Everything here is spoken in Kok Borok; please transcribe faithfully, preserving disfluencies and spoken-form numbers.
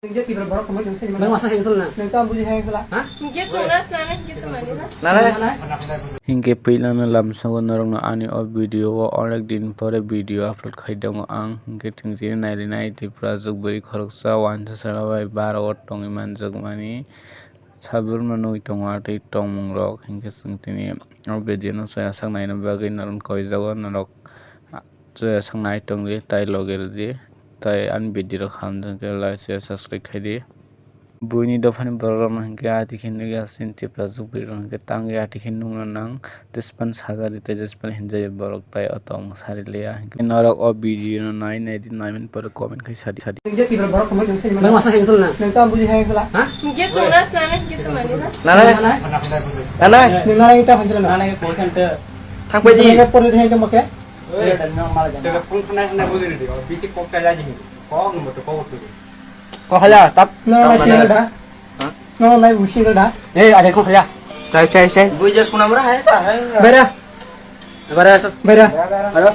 Nang masa hensel na? Nang tam buji hensel na? Ha? Hingke chwngna snana hingke twmani na? Nana. Hingke puilano lamsogo norokno ani o video o onek din pore video upload khai tongo ang. Hingke chwng chini nai rinai Tripura jukbari khoroksa wansa sara bai baro o tongwi manjakmani. Sabrumno nugwi tongo atwi tongmungrok. Hingke chwng tini o video no chaya sak naina bagwi norokno koijago norok. Chaya sak nai tongdi, tai loge rwdi, tai ani video rok hamjak khe like, share, subscribe khaidi. Buini dophani borok rok no hinkhe ati khe nugya chini Tripura jukbari rok hinkhe tangwi ati khe nukna nang, jespan sajari tei jespan hinjari borok tai o tong sari liya hinkhe norok o video no nai nai di, nai mani pore comment khai sadi sadi. Nang masa hensel na? Nang tam buji hensel na? Ha? Hingke chwngna snana hingke twmani na? Nana. Nana. Nang nana ita hensel na? Nana ko kan te. Thang pai di. Nang pore hensel mo khe? Oi, normal jana. Tega phone khna khna bujui di, o bisi kok kala jini. Kok number to kok tu. Kok hala, tap. No, no, single da. Ha? No, no, single da. Eh, ada kok hala. Chai, chai, chai. Bui je suna mura hai sa, hai. Bera. Bera so. Bera. Halo.